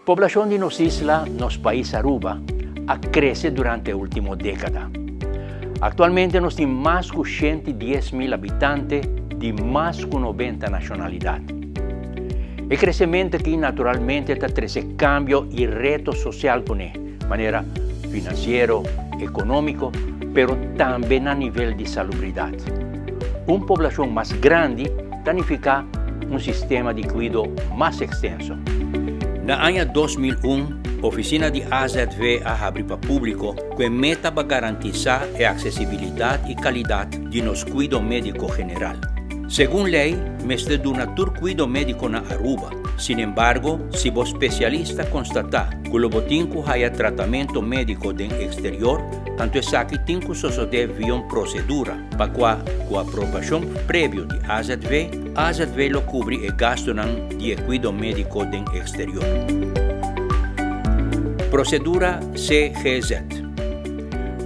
Poblacion di nos isla, nos pais Aruba, a crece durante e ultimo decada. Actualmente nos tin mas cu 110 mil habitante di mas cu 90 nacionalidad. E crecemento aki naturalmente ta trece cambio y reto social cu ne, manera financiero, economico, pero tambe na nivel di salubridad. Un poblacion mas grandi ta significa un sistema di cuido mas extenso. Na aña 2001, oficina di AZV a habri pa publico cu meta pa garantisa e accesibilidad y calidad di nos cuido medico general. Segun ley, mester duna tur cuido medico na Aruba. Sin embargo, si bo specialista constata cu lo bo tin cu haya tratamento medico den exterior, anto esaki tin cu sosode via un procedura, pa cua cu aprobacion previo di AZV, AZV lo cubri e gastonan di cuido medico den exterior. Procedura CGZ.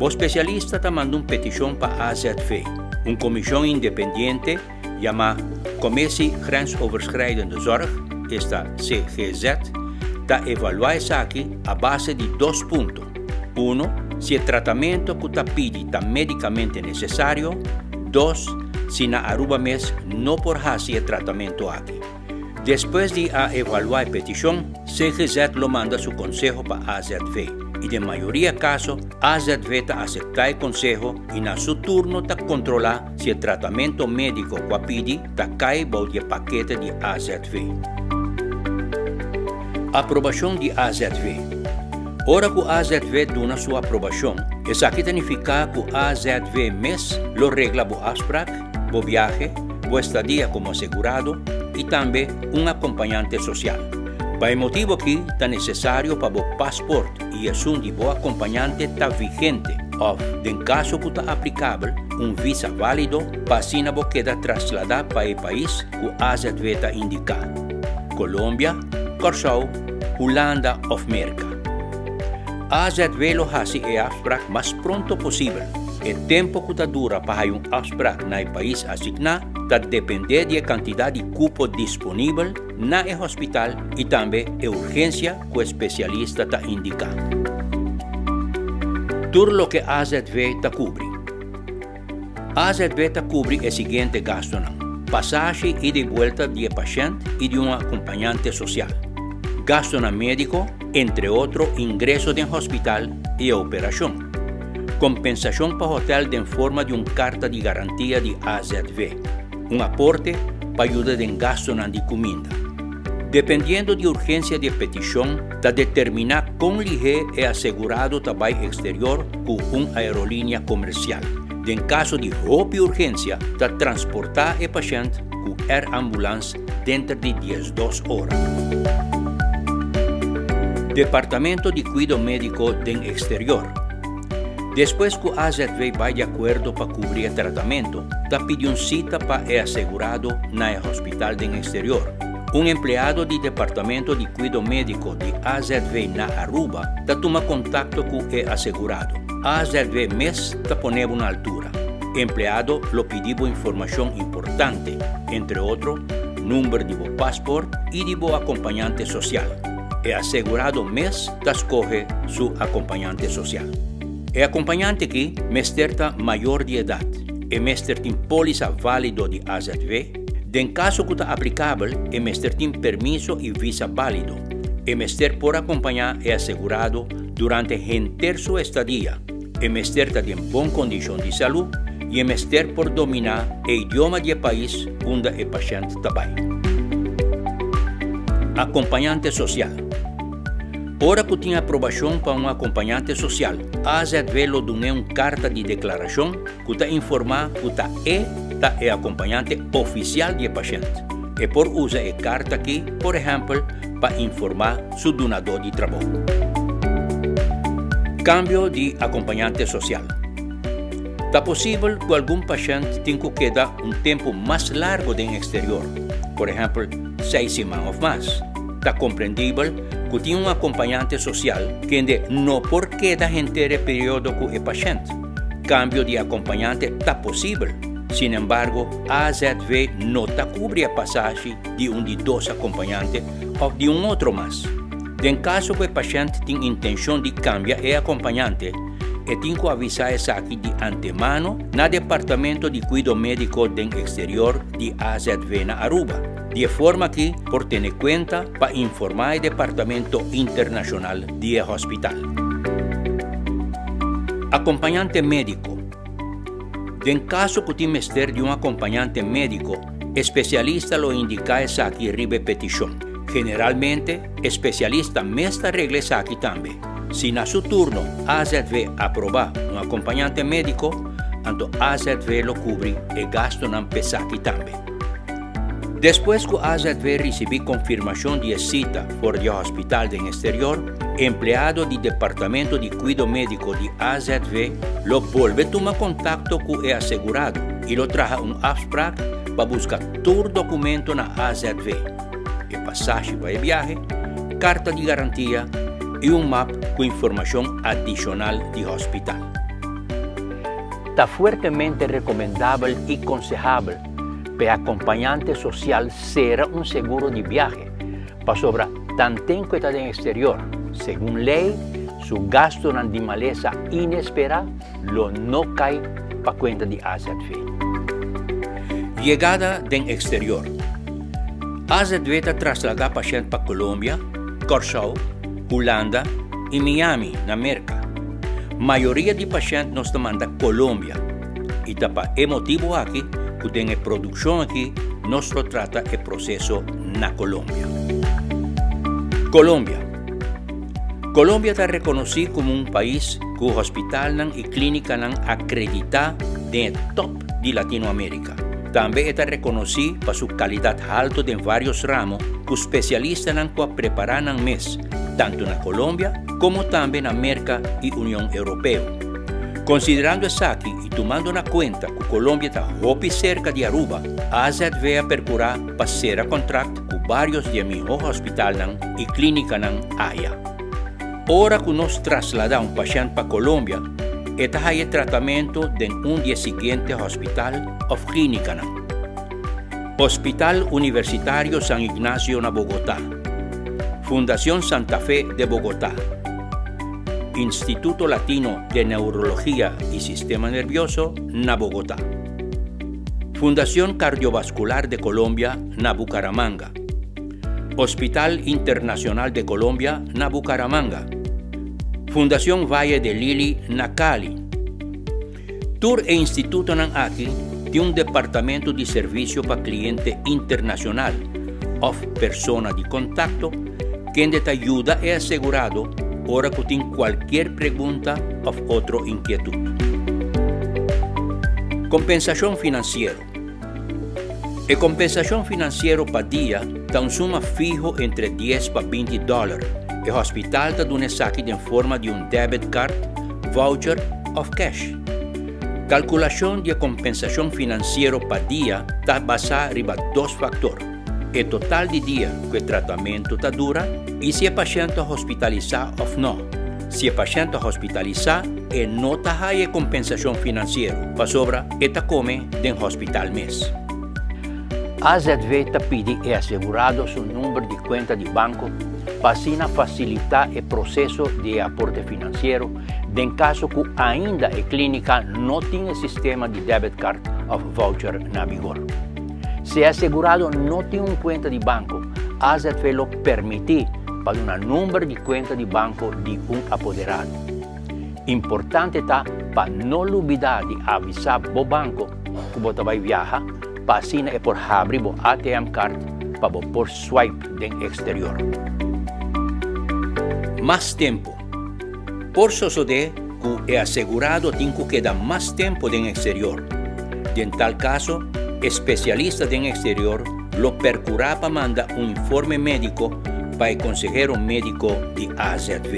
O specialista ta manda un peticion pa AZV, un comision independiente yama Commissie Grensoverschrijdende Zorg, esta CGZ, ta evalua esaki a base di dos punto. 1. Si e tratamento cu ta pidi ta medicamente necesario. 2. Si na Aruba mes no por haci e tratamento aki. Despues di a evalua e peticion, CGZ lo manda su conseho pa AZV. Y den mayoria caso, AZV ta acepta e conseho y na su turno ta controla si e tratamento medico cu a pidi ta cay bou di pakete di AZV. Aprobacion di AZV. Ora cu AZV duna su aprobacion, esaki ta significa cu AZV mes lo regla bo afspraak, bo viahe, bo estadia como asegurado y tambe un acompañante social. Pa e motibo aki ta necesario pa bo paspoort y esun di bo acompañante ta vigente of, den caso cu ta aplicabel, un visa valido pa asina bo keda traslada pa e pais cu AZV ta indica: Colombia, Corsou, Hulanda of Merca. AZV lo haci e afspraak mas pronto posibel. E tempo cu ta dura pa un afspraak na e pais asigna ta depende di e cantidad di cupo disponibel na e hospital y tambe e urgencia cu e specialista ta indica. Tur loke AZV ta cubri. AZV ta cubri e siguiente gastonan: pasashi ida y vuelta di pashent y di un acompañante social. Gastonan medico, entre otro, ingreso den hospital y operacion. Compensacion pa hotel den forma di un carta di garantia di AZV. Un aporte pa yuda den gastonan di cuminda. Dependiendo di urgencia di peticion, ta determina con lihe e asegurado ta bay exterior cu un aerolinea comercial. Den caso di hopi urgencia, ta transporta e pashent cu air ambulance den di 12 ora. Departamento di Cuido Medico den Exterior. Despues cu AZV bay di acuerdo pa cubri e tratamento, ta pidi un cita pa e asegurado na e hospital den exterior. Un empleado di Departamento di Cuido Medico di AZV na Aruba ta tuma contacto cu e asegurado. AZV mes ta pone na altura. Empleado lo pidi informacion importante, entre otro, number di bo paspoort y di bo acompañante social. E asegurado mes ta scoge su acompañante social. E acompañante aki mester ta mayor di edad. E mester tin polisa valido di AZV. Den caso cu ta aplicabel, e mester tin permiso y visa valido. E mester por acompaña e asegurado durante henter su estadia. E mester ta den bon condicion di salud y e mester por domina e idioma di e pais unda e pashent ta bay. Acompañante social. Ora cu tin aprobacion pa un acompañante social, AZV lo duna un carta di declaracion cu ta informa cu ta e ta e acompañante oficial di e pashent. E por usa e carta aki, por ehempel, pa informa su dunador di trabou. Cambio di acompañante social. Ta posibel cu algun pashent tin cu keda un tempo mas largo den exterior, por ehempel, 6 siman of mas. Ta comprendibel cu tin un acompañante social cu no por keda henter e periodo cu e pashent. Cambio di acompañante ta posibel. Sin embargo, AZV no ta cubri e pasashi di un di dos acompañante of di un otro mas. Den kaso ku e pashènt tin intenshon di kambia e akompañante, e tin ku avisá esaki di antemano na Departamento di Kuido Médiko den Eksterior di AZV na Aruba. Di e forma aki por tene kuenta pa informá e departamento internashonal di e hospital. Akompañante médiko. Den kaso ku tin mester di un akompañante médiko, e spesialista lo indiká esaki riba e petishon. Generalmente, e spesialista mes ta regla esaki tambe. Si na su turno AZV aprobá un akompañante médiko, anto AZV lo kubri e gastunan p'esaki tambe. Despues ku AZV risibí konfirmashon di e sita for di e hospital den eksterior, empleado di Departamento di Kuido Médiko di AZV lo bolbe tuma kontakto ku e asegurado i lo traha un afsprak pa buska tur dokumento na AZV, e pasashi pa e biahe, karta di garantia i un map ku informashon adishonal di hospital. Ta fuertemente rekomendabel i konsehabel pa e akompañante sosial sera un seguro di biahe, pasobra tanten ku e ta den eksterior, segun lei, su gastunan di malesa inesperá lo no kai pa kuenta di AZV. Yegada den eksterior. AZV ta trasladá pashènt pa Colombia, Kòrsou, Hulanda i Miami, na Merka. Mayoria di pashènt nos ta manda Colombia. I ta pa e motibu aki ku den e produkshon aki nos lo trata e proseso na Colombia. Colombia. Colombia ta rekonosí komo un pais ku hospitalnan i klínikanan akreditá den e tòp di Latinoamérika. Tambe e ta rekonosí pa su kalidat haltu den vários ramo ku spesialistanan ku a prepará nan mes tantu na Colombia komo tambe na Merka i Union Europeo. Konsiderando esaki i tumando na kuenta ku Colombia ta hopi serka di Aruba, AZV a perkurá pa sera kontrakt ku vários di e mihó hospitalnan i klínikanan aya. Ora ku nos trasladá un pashènt pa Colombia, e ta haya e tratamentu den un di e siguiente hospital òf klínikanan, Hospital Universitario San Ignacio na Bogotá, Fundación Santa Fe de Bogotá, Instituto Latino de Neurologia y Sistema Nervioso na Bogotá. Fundacion Cardiovascular de Colombia na Bucaramanga. Hospital Internacional de Colombia na Bucaramanga. Fundacion Valle de Lili na Cali. Tur e institutonan aki tin un departamento di servicio pa cliente internacional of persona di contacto kende ta yuda e asegurado ora ku tin kualkier pregunta òf otro inkietut. Kompensashon finansiero. E kompensashon finansiero pa dia ta un suma fiho entre dies pa binti dòler. E hospital ta duna esaki den forma di un debit card, voucher òf kèsh. Kalkulashon di e kompensashon finansiero pa dia ta basá riba dos faktor. E total di dia ku e tratamentu ta dura i si e pashènt ta hospitalisá òf nò. Si e pashènt ta hospitalisá, e no ta haya e kompensashon finansiero pasobra e ta kome den hospital mes. AZV ta pidi e asegurado su number di kuenta di banko pa asina fasilitá e proseso di e aporte finansiero den kaso ku ainda e klínika no tin e sistema di debit card òf voucher na vigor. Si e asegurado no tin un kuenta di banko, AZV lo permití pa duna number di kuenta di banko di un apoderado. Importante ta pa no lubidá di avisá bo banko ku bo ta bai viaha pa asina e por habri bo ATM kart pa bo por swipe den eksterior. Mas tempu. Por sosodé ku e asegurado tin ku keda mas tempu den eksterior. Den tal kaso, e spesialista den eksterior lo perkurá pa manda un informe médiko pa e konsehero médiko di AZV.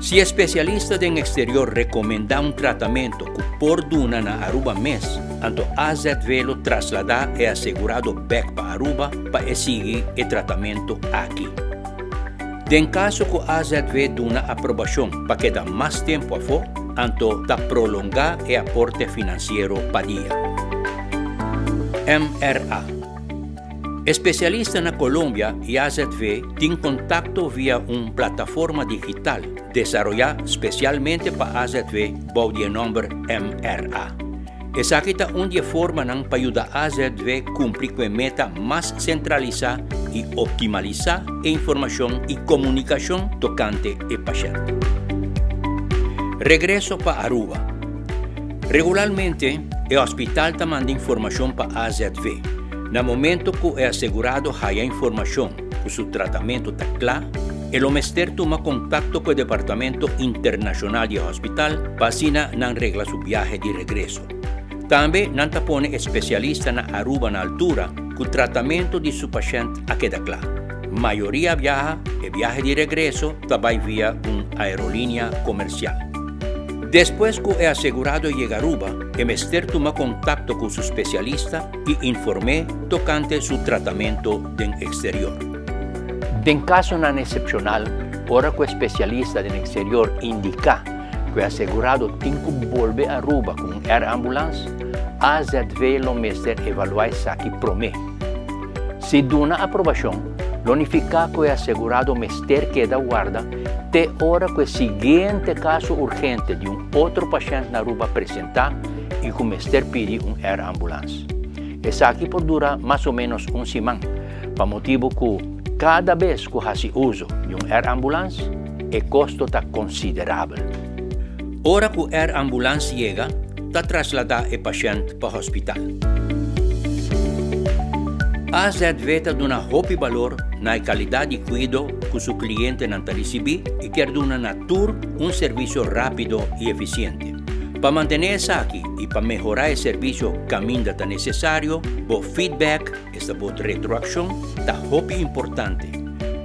Si e spesialista den eksterior rekomendá un tratamentu ku por duna na Aruba mes, anto AZV lo trasladá e asegurado bèk pa Aruba pa e sigui e tratamentu aki. Den kaso ku AZV duna aprobashon pa keda mas tempu afó, anto ta prolongá e aporte finansiero pa dia. MRA. Especialista na Colombia y AZV tin contacto via un plataforma digital desaroya specialmente pa AZV bou di e nomber MRA. Esaki ta un di e formanan pa yuda AZV cumpli cu e meta mas centralisa y optimalisa e informacion y comunicacion tocante e pashent. Regreso pa Aruba. Regularmente e hospital ta manda informacion pa AZV. Na momento cu e asegurado haya informacion cu su tratamento ta cla, e lo mester tuma contacto cu e departamento internacional di e hospital pa asina nan regla su biahe di regreso. Tambe nan ta pone e specialista na Aruba na altura cu tratamento di su pashent a keda cla. Mayoria biaha e biahe di regreso ta bai via un aerolinea comercial. Despues cu e asegurado yega Aruba, e mester tuma contacto cu su specialista y inform'é tocante su tratamento den exterior. Den casonan excepcional, ora cu e specialista den exterior indica cu e asegurado tin cu bolbe Aruba cu un air ambulance, AZV lo mester evalua esaki prome. Si duna aprobacion, lo nifica cu e asegurado mester keda warda te ora cu e siguiente caso urgente di un otro pashent na Aruba presenta y cu mester pidi un air ambulance. Esaki por dura mas o menos un siman, pa motibo cu cada bes cu haci uzo di un air ambulance, e costo ta considerabel. Ora cu air ambulance yega, ta traslada e pashent pa hospital. AZV ta duna hopi balor na e calidad di cuido cu su clientenan ta ricibi y kier duna na tur un servicio rapido y eficiente. Pa mantene esaki y pa mehora e servicio caminda ta necesario, bo feedback, esta bo retroaccion, ta hopi importante.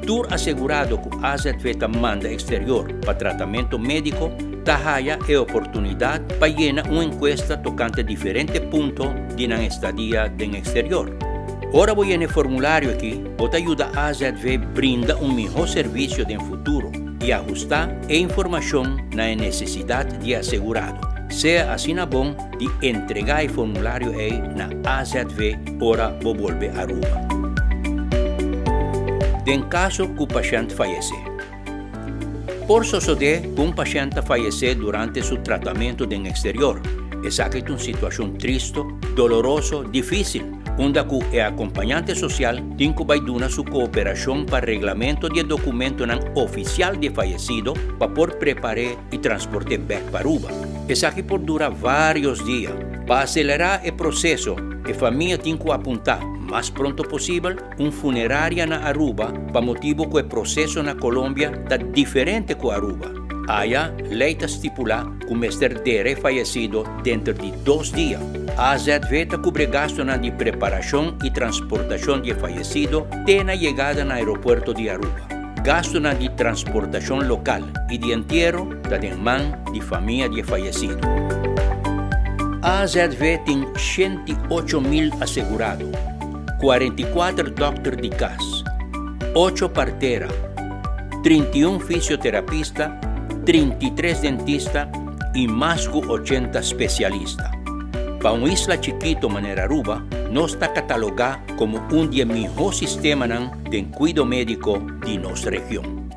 Tur asegurado cu AZV ta manda exterior pa tratamento medico ta haya e oportunidad pa yena un encuesta tocante diferente punto di nan estadia den exterior. Ora bo yena e formulario aki, bo ta yuda AZV brinda un miho servicio den futuro y ahusta e informacion na e necesidad di e asegurado. Sea asina bon di entrega e formulario ei na AZV ora bo bolbe Aruba. Den caso cu pashent fayece. Por sosodé ku un pashènt ta fayesé durante su tratamentu den eksterior. Esaki ta un situashon tristu, doloroso, difísil, unda ku e akompañante sosial tin ku bai duna su kooperashon pa reglamentu di e dokumentunan ofisial di e fayesido pa por prepar'é i transport'é bèk pa Aruba. Esaki por dura vários dia. Pa aselerá e proseso, e famia tin ku apuntá mas pronto posibel un funeraria na Aruba pa motibo cu e proceso na Colombia ta diferente cu Aruba. Aya ley ta stipula cu mester dera e fayecido denter di dos dia. AZV ta cubre gastonan di preparacion y transportacion di e fayecido te na yegada na aeropuerto di Aruba. Gastonan di transportacion local y di entiero ta den man di famia di e fayecido. AZV tin 108 mil asegurado. 44 dòkter di kas, 8 partera, 31 fisioterapista, 33 dentista i mas ku 80 spesialista. Pa un isla chikitu manera Aruba, nos ta katalogá komo un di e mihó sistemanan den kuido médiko di nos region.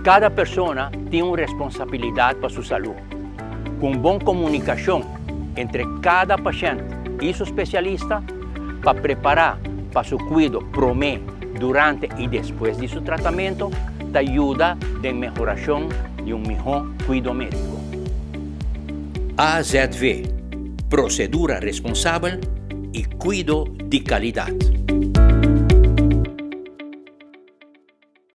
Kada persona tin un responsabilidat pa su salú. Ku un bon komunikashon entre kada pashènt i su spesialista pa prepará pa su kuido promé, durante i despues di su tratamentu, ta yuda den mehorashon di un mihó kuido médiko. AZV, prosedura responsabel i kuido di kalidat.